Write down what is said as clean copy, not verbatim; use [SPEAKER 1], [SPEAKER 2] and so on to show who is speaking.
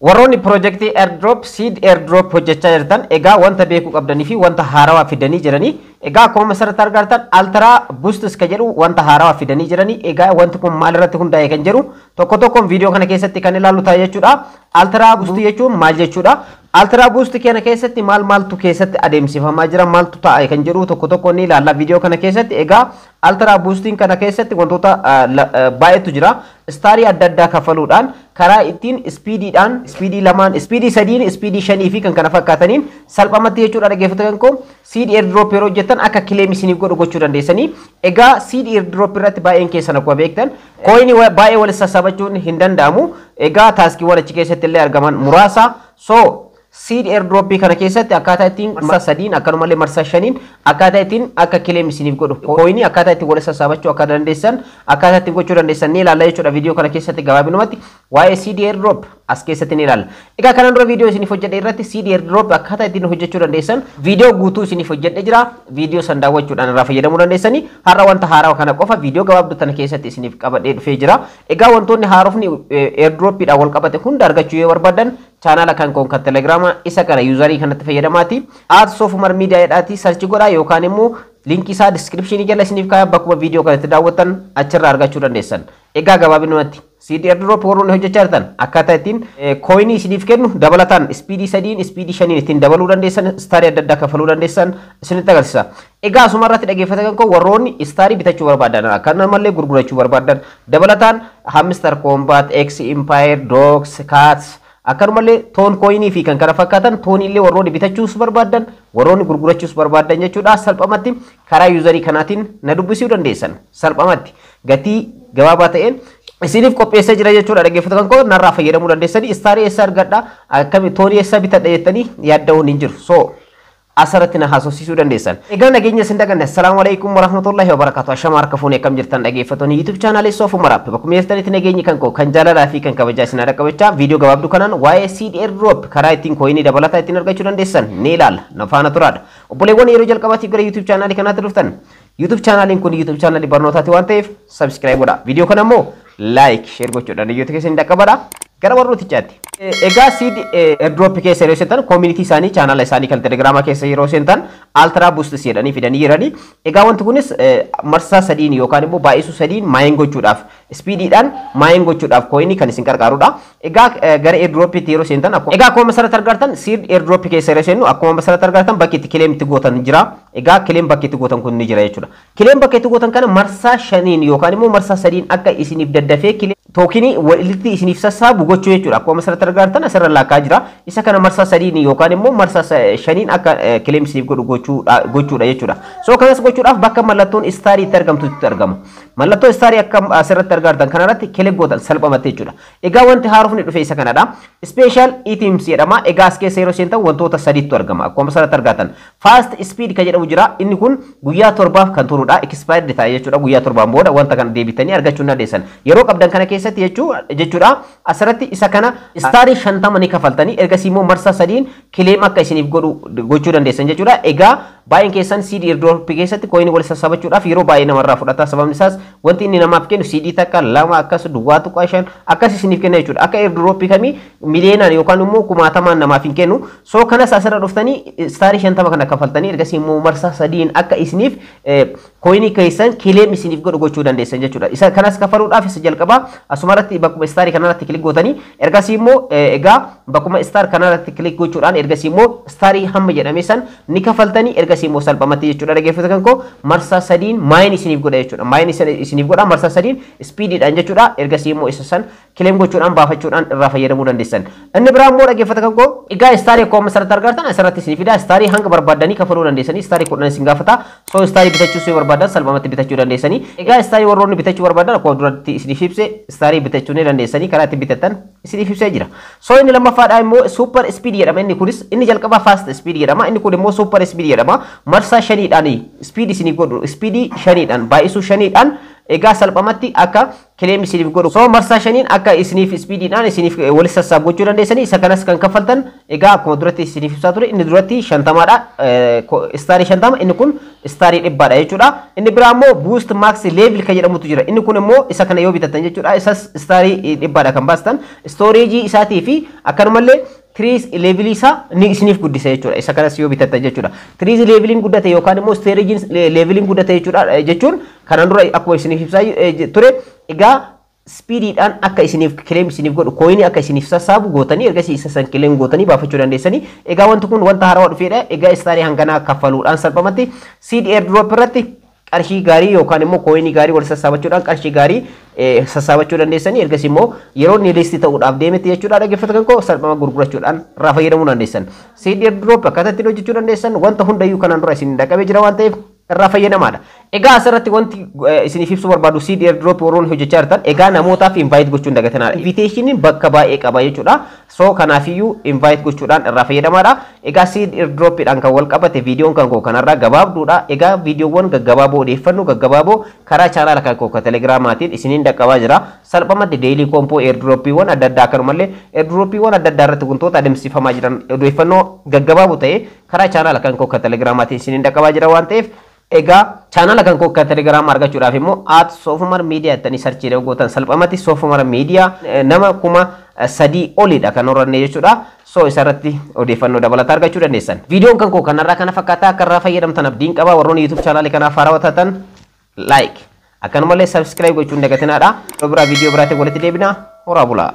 [SPEAKER 1] Warroonni piroojeektii airdrop, seed airdrop hojjechaa jirtan, egaa wanta beekuu qabdanii fi wanta haarawaa fidanii jiranii. Egaa akkuma asirratti argartan, Ultra Boosts ka jedhu wanta haarawaa fidanii jiranii. Egaa wanti kun maal irratti hundaa'e kan jedhu tokko tokkoon viidiyoo kana keessatti kan ilaallu ta'a jechuudha. Ultra Boost jechuun maal jechuudha? Ultra Boost kana keessatti maal maaltu keessatti adeemsifamaa jira, maaltu ta'a kan jedhu tokko tokko ni ilaalla viidiyoo kana keessatti. Egaa Ultra Boostiin kana keessatti wantoota baay'eetu jira. Starii adda addaa kafaluudhaan karaa ittiin speediidhaan, speedii lamaan, speedii sadiin, speedii shanii fi kan kana fakkaataniin salphamatti jechuudha, dhaggeeffattoota koo, seed airdrop yeroo hojjettan akka claim isiniif godhu gochuu dandeessanii. Egaa seed airdrop irratti baay'een keessan akkuma beektan coinii baay'ee wal sassaabachuun hin danda'amu. Egaa taskiiwwan achi keessatti illee argaman muraasa. So seed airdrop kana keessatti akkaataa ittiin marsaa sadiin, akkanumallee marsaa shaniin, akkaataa ittiin akka claim isiniif godhu, coinii akkaataa ittiin wal sassaabachuu akka dandeessan, akkaataa ittiin gochuu dandeessan ni ilaalla jechuudha. Viidiyoo kana keessatti gabaabinumatti waa'ee seed airdrop as keessatti ni ilaalla. Egaa kanaan dura viidiyoo isiniif hojjedhe irratti seed airdrop akkaataa ittiin hojjechuu dandeessan viidiyoo guutuu isiniif hojjedhe jira. Viidiyoo san daawwachuudhaan irraa fayyadamuu dandeessanii. Har'a wanta haarawaa kana qofa viidiyoo gabaabduu tana keessatti isiniif qabadhee dhufee jira. Egaa wantoonni haarofni airdroppiidhaan wal qabate hunda argachuu yoo barbaadan, chaanaala kan koon kan Telegiraama isa kana userii kanatti fayyadamaati. @SofumarMedia jedhaati search godhaa, yookaan immoo linkii isaa descriptionii jala isiniif kaaya, bakkuma viidiyoo kanatti daawwattan achirraa argachuu dandeessan. Egaa gabaabinumatti seed airdrop warroonni hojjechaa jirtan akkaataa ittiin coinii isiniif kennu, dabalataan speedii sadiin, speedii shaniin ittiin dabaluu dandeessan, starii adda addaa kafaluu dandeessan isinitti agarsiisa. Egaa asuma irratti, dhaggeeffatan koo, warroonni starii bitachuu barbaadan, akkanumallee gurgurachuu barbaadan, dabalataan Hamster Kombat, X Empire, Dogs, Cats, akkanumallee Toncoinii fi kan kana fakkaatan, TONiillee warroonni bitachuus barbaadan, warroonni gurgurachuus barbaadan jechuudha, salphamatti karaa userii kanaatiin na dubbisuu dandeessan. Salphamatti gatii gabaabaa ta'een isiniif qopheessee jira jechuudha. Dhaggeeffattoota koo, narraa fayyadamuu dandeessanii. Starii eessa argadha, akkami, TONii eessa bitadha jettanii yaadda'uun hin jiru. So asirratti na haasofsiisuu dandeessan. Egaa nageenya isin daganne. Assalaamu alaikum warahmatullahi wabarakatuh. Ashama harka fuunee, akkam jirtan, dhaggeeffattoonni YouTube chaanaalii Soofumar App? Bakkuma jirtanitti nageenyi kan koo kan jaalalaa fi kan kabajaa isin haadha qabachaa, viidiyoo gabaabduu kanaan waa'ee seed airdrop karaa ittiin coinii dabalataa ittiin argachuu dandeessan ni ilaalla. Na faana turaadha. Obboleewwan yeroo jalqabaatiif gara YouTube chaanaalii kanaatti dhuftan, YouTube chaanaaliin kun YouTube chaanaalii barnootaati waan ta'eef subscribe godha. Viidiyoo kana immoo like, share gochuudhaan hiriyoota keessan hin dhaqqabadha. Gara barnootichaatti. Egaa seed airdrop keessa yeroo seentan, community isaanii, chaanaala isaanii kan Telegiraamaa keessa yeroo seentan, Ultra Boosts jedhanii fidanii jiranii. Egaa wanti kunis marsaa sadiin yookaan immoo baay'isuu sadiin mine gochuudhaaf, speediidhaan mine gochuudhaaf coinii kan isin gargaarudha. Egaa gara airdropitti yeroo seentan, egaa akkuma masarratti argartan, seed airdrop keessa yeroo seennu, akkuma masarratti argartan bakki itti claim itti gootan jira. Egaa claim bakki itti gootan kun ni jira jechuudha. Claim bakka itti gootan kana marsaa shaniin yookaan immoo marsaa sadiin akka isiniif daddafee tokenii walitti isiniif sassaabu gochuu jechuudha. Akkuma asirratti argartan asirra laakkaa jira. Isa kana marsaa sadiin yookaan immoo marsaa shaniin akka claim isiniif godhu gochuudha jechuudha. So kanas gochuudhaaf bakka mallattoon starii itti argamtutti argama. Mallattoo starii akka asirratti argartan kanarratti click gootan salphamatte jechuudha. Egaa wanti haarofni dhufe isa kanadha. Special items jedhama. Egaa as keessa yeroo seentan wantoota sadiitu argama. Akkuma asirratti argatan fast speed kan jedhamu jira. Inni kun guyyaa 7f kan turudha. Expired ta'a jechuudha. Guyyaa 7n booda wanta kana deebitanii argachuu hin dandeessan. Yeroo qabdan kana keessatti jechuudha. Asirratti isa kana starii 50 ni kafaltanii, ergasii immoo marsaa sadiin claim akka isiniif godhu gochuu dandeessan jechuudha. Egaa baay'een keessan seed airdrop keessatti coinii wal sassabachuudhaaf yeroo baay'ee namarraa fudhata. Sababni isaas wanti inni namaaf kennu seedii takka, lama, akkas 0.5 akkas isiniif kenna jechuudha. Akka airdrop kamii miliyoonaan yookaan immoo kumaatamaan namaaf hin kennu. So kanas asirra dhuftanii starii 50 kana kafaltanii, ergasii immoo marsaa sadiin akka isiniif coinii keessan claim isiniif godhu gochuu dandeessan jechuudha. Isa kanas kafaluudhaaf isa jalqabaa asumarratti bakkuma starii kanarratti click gootanii, ergasii immoo egaa bakkuma star kanarratti click gochuudhaan, ergasii immoo starii hamma jedhame san ni kafaltanii, ergasii immoo salphamatti jechuudha, dhaggeeffata kan koo, marsaa sadiin mine isiniif godha jechuudha. Mine isiniif godha marsaa sadiin speediidhaan jechuudha. Ergasii immoo isa san claim gochuudhaan baafachuudhaan irraa fayyadamuu dandeessan. Inni biraa immoo, dhaggeeffata kan koo, egaa starii akkuma asirratti argartan asirratti isiniif fida. Starii hanga barbaaddanii kafaluu dandeessanii, starii 10 isin gaafata. So starii bitachuu yoo barbaadan salphumatti bitachuu dandeessanii. Egaa starii warroonni bitachuu barbaadan, akkuma duratti isiniif ibse, starii bitachuu ni dandeessanii, karaa ittiin bitattan isiniif ibsee jira. So inni lammaffaadhaa immoo super speed jedhama. Inni kunis, inni jalqabaa fast speed jedhama. Inni kun immoo super speed jedhama. Marsaa 5dhaan speed isiniif godhu, speedii 5dhaan baay'isuu 5dhaan egaa salphumatti akka claim isiniif godhu. So marsaa 5n akka isiniif speediidhaan isiniif walitti sassaabu gochuu dandeessanii. Isa kanas kan kaffaltan egaa akkuma duratti isiniif ibsaa ture, inni duratti 50dha. Starii 50, inni kun starii 100dha jechuudha. Inni biraa immoo boost max level kan jedhamutu jira. Inni kun immoo isa kana yoo bitatan jechuudha. Isas starii 100dha kan baastan. Storageii isaatii fi akkanumallee trees levelii isaa ni isiniif guddisa jechuudha. Isa kanas yoo bitatan jechuudha. Trees leveliin guddate yookaan immoo storageiin leveliin guddate jechuudha. Jechuun kanaan dura akkuma isiniif ibsaa ture, egaa speediidhaan akka isiniif claim isiniif godhu, coinii akka isiniif sassaabu gootanii, ergasii isa san claim gootanii baafachuu dandeessanii. Egaa wanti kun wanta haarawaa dhufeedha. Egaa starii hanganaa kaffaluudhaan salphumatti seed airdrop irratti qarshii gaarii yookaan immoo coinii gaarii wal sassaabachuudhaan qarshii gaarii sassaabachuu dandeessanii, ergasii immoo yeroo inni listii ta'uudhaaf deemetti jechuudha, dhaggeeffata koo, salphama gurgurachuudhaan irraa fayyadamuu dandeessan. Seed airdrop akkaataa ittiin hojjechuu dandeessan wanta hundayyuu kanaan dura isin dhaqabee jira waan ta'eef irraa fayyadamaadha. Egaa asirratti wanti isiniif ibsuu barbaadu, seed airdrop warroonni hojjechaa jirtan egaa namootaaf invite gochuun dagatanaadha. Invitationiin bakka baay'ee qaba jechuudha. So kanaafiyyuu invite gochuudhaan irraa fayyadamaadha. Egaa seed airdropidhaan kan wal qabate viidiyoon kan koo kanarraa gabaabduudha. Egaa viidiyoowwan gaggabaaboo, odeeffannoo gaggabaaboo karaa chaanaala kan koo Telegramaatiin isiniin dhaqqabaa jira. Salphumatti daily combo, airdropiiwwan adda addaa, akkanumallee airdropiiwwan adda addaa irratti wantoota adeemsifamaa jiran odeeffannoo gaggabaaboo ta'e karaa chaanaala kan koo Telegramaatiin isiniin dhaqqabaa jira waan ta'eef, egaa chaanaala kan koo Telegram argachuudhaaf immoo @SofumarMedia jettanii searchii gootan salphumatti Soofumar Miidiyaa nama 3000 olidha kan horanne jechuudha. So isarratti odeeffannoo dabalataa argachuu dandeessan. Viidiyoon kan koo kanarraa kana fakkaataa. Akka irraa fayyadamtan abdiin qaba. Warroonni YouTube chaanaalii kanaaf haarawaa taatan like akkanumallee subscribe gochuun dagatinaadha. Yeroo biraa viidiyoo biraatiin walitti deebina. Horaa bulaa.